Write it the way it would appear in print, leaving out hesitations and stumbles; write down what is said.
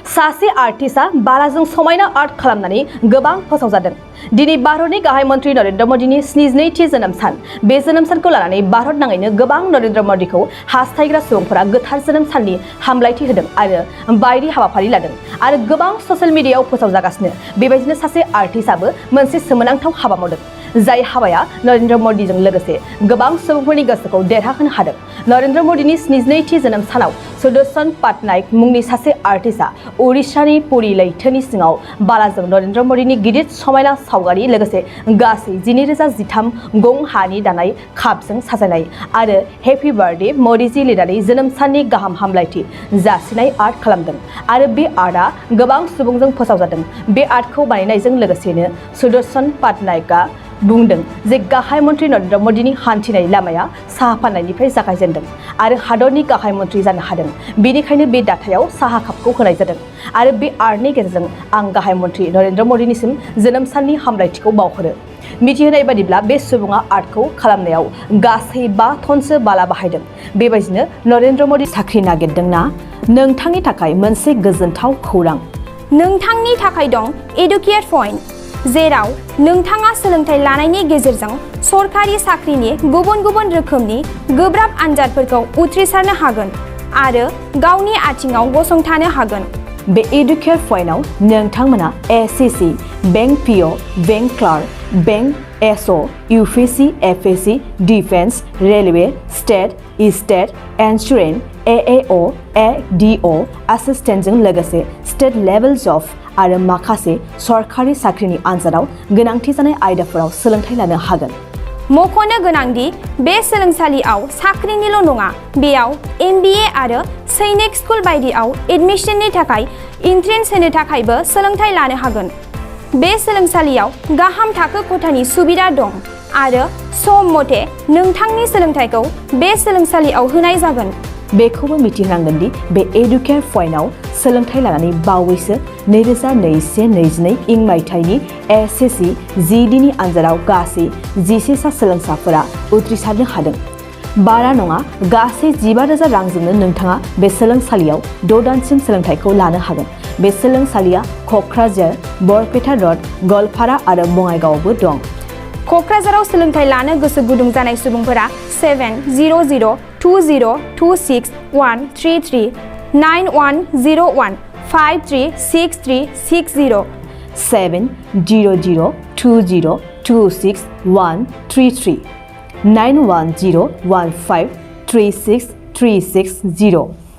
सासे आर्टिस्टआ बालाजों समायना आर्ट खालामनानै गोबां फोसावजादों। दिनै भारतनि गाहाय मन्त्रि नरेन्द्र मदिनि 72थि जोनोम सान। बे जोनोम सानखौ लानानै भारत नाङैनो गोबां नरेन्द्र मदिखौ हास्थायग्रा सुबुंफोरा गोथार जोनोम साननि हामलायथि होदों आरो बायदि हाबाफारि लादों आरो गोबां ससियेल मिडियायाव फोसावजागासिनो। बेबायदिनो सासे आर्टिस्टआबो मोनसे सोमोनांथाव हाबा मावदों, जाय हाबाया नरेन्द्र मदिजों लोगोसे गोबां सुबुंफोरनि गोसोखौ देरहाहोनो हादों। नरेन्द्र मदिनि 72थि जोनोम सानाव सुदर्शन पाटनायक मुंनि सासे आर्टिस्टआ उड़िसानि पुरी लैथोनि सिङाव बालाजों नरेन्द्र मदिनि गिदिर समायना सावगारि लोगोसे गासै 12,013 गं हानि दानाय कापजों साजायनाय आरो हेपि बार्थडे मदिजी लिरनानै जोनोम साननि गाहाम हामलायथि जासिनाय आर्ट खालामदों आरो बे आर्टआ गोबां सुबुंजों फोसावजादों। बे आर्टखौ बानायनायजों लोगोसेनो सुदर्शन पाटनायकआ बुंदों जे गाहाय मन्त्रि नरेन्द्र मदिनि हान्थिनाय लामाया साहा फाननायनिफ्राय जागायजेनदों आरो हादरनि गाहाय मन्त्रि जानो हादों। बेनिखायनो बे दाथायाव साहा कापखौ होनाय जादों आरो बे आर्टनि गेजेरजों आं गाहाय मन्त्रि नरेन्द्र मदिनिसिम जोनोम साननि हामलायथिखौ बावहरो। मिथिहोनाय बादिब्ला बे सुबुङा आर्टखौ खालामनायाव गासै 5 टनसो बाला बाहायदों। बेबायदिनो नरेन्द्र मदि साख्रि नागिरदोंना? नोंथांनि थाखाय मोनसे गोजोनथाव खौरां। नोंथांनि थाखाय दं एडुकेट पइन्ट, जेराव नोंथाङा सोलोंथाइ लानायनि गेजेरजों सरखारि साख्रिनि गुबुन गुबुन रोखोमनि गोब्राब आनजादफोरखौ उथ्रिसारनो हागोन आरो गावनि आथिङाव गसंथानो हागोन। बे एडुकेट पइन्टआव नोंथांमोना SSC, bank PO, bank clerk, bank SO, UPSC, FSC, defence, railway, state insurance, AAO, ADO एसिस्टेन्टजों लोगोसे स्टेट लेभेल जब आरो माखासे सरखारि साख्रिनि आनजादाव गोनांथि जानाय आयदाफोराव सोलोंथाइ लानो हागोन। मख'नो गोनांदि बे सोलोंसालियाव साख्रिनिल' नङा, बेयाव MBA आरो सैनिक स्कुल बायदियाव एडमिशननि थाखाय एन्ट्रेन्स होनो थाखायबो सोलोंथाइ लानो हागोन। बे सोलोंसालियाव गाहाम थाखो खथानि सुबिदा दं आरो सम मथे नोंथांनि सोलोंथाइखौ बे सोलोंसालियाव होनाय जागोन। बेखौबो मिथिनांगोन दि बे एडुकेट पइन्टआव सोलोंथाइ लानानै बावैसो 2021-22 इं मायथाइनि एसएससी GDनि आनजादाव गासै 11 सा सोलोंसाफोरा उथ्रिसारनो हादों। बारा नङा, गासै 15,000 रांजोंनो नोंथाङा बे सोलोंसालियाव 6 दानसिम सोलोंथाइखौ लानो हागोन। बे सोलोंसालिया क'क्राझार, बरपेटा र'ड, गवालपारा आरो बङाइगावआवबो दं। क'क्राझाराव सोलोंथाइ लानो गोसो गुदुं जानाय सुबुंफोरा 700-226-133 9101-536360 700-226-133 9101536360